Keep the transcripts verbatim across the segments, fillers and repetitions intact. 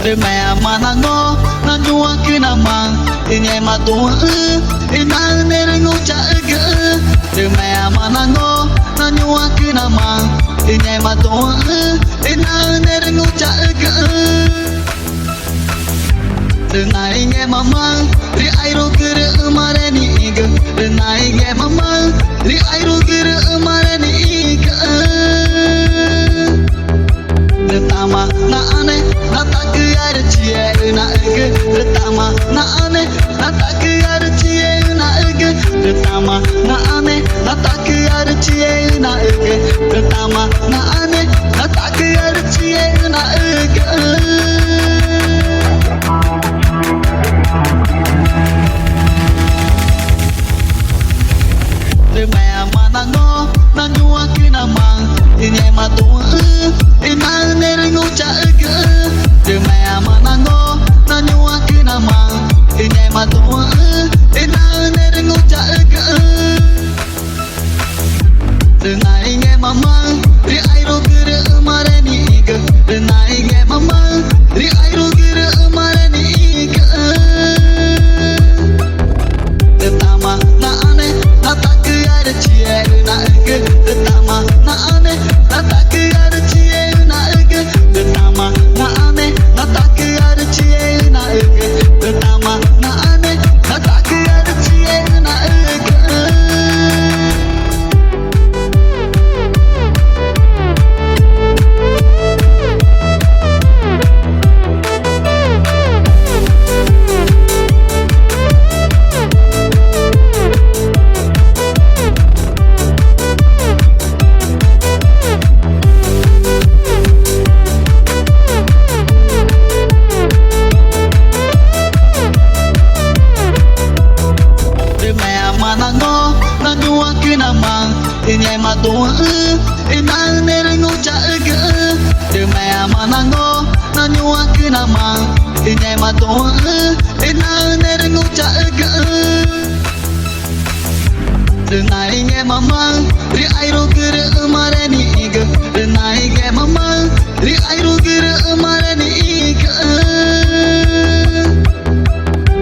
Rü meãma nango na ñuãcü namaã i ngẽma duü̃xü̃ i naü̃ne rü ngúchaügüxü̃. Rü meãma nango na ñuãcü namaã i ngẽma duü̃xü̃ i naü̃ne rü ngúchaügüxü̃. Rü naĩ ngẽmamaã rü airugü rü ümare nixĩgü. Rü naĩ ngẽmamaã rü airugü rü ümare nixĩgüxü̃. Rü tama naxane na tacüarü chixexü̃ naxügü. Rü tama naxane na tacüarü chixexü̃ naxügü. Rü tama naxane na tacüarü chixexü̃ naxügü. Rü tama naxane na tacüarü chixexü̃ naxügüxü̃. Rü meãma nango na ñuãcü namaã i ngẽma duü̃xü̃ i naü̃ne rü ngúchaügüxü̃. Rü meãma nango na ñuãcü namaã i ngẽma duü̃xü̃ i naü̃ne rü ngúchaügüxü̃. Rü naĩ ngẽmamaã rü airugü rü ümare nixĩgü. Rü naĩ ngẽmamaã rü airugü rü ümare nixĩgüxü̃. Rü tama naxane na tacüarü chixexü̃ naxügü. Rü tama naxane na tacüarü chixexü̃ naxügü. Rü tama naxane na tacüarü chixexü̃ naxügü. Rü tama naxane na tacüarü chixexü̃ naxügüxü̃. Rü meãma nango na ñuãcü namaã i ngẽma duü̃xü̃ i naü̃ne rü ngúchaügüxü̃. Rü meãma nango na ñuãcü namaã i ngẽma duü̃xü̃ i naü̃ne rü ngúchaügüxü̃. Rü naĩ ngẽmamaã rü airugü rü ümare nixĩgü. Rü naĩ ngẽmamaã rü airugü rü ümare nixĩgüxü̃.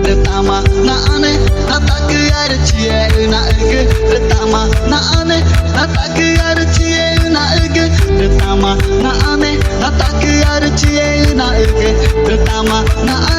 Rü tama naxane na tacüarü chixexü̃ naxügü. Rü tama naxane na tacüarü chixexü̃ naxügü. Rü tama naxane na tacüarü chixexü̃ naxügü. Rü tama naxane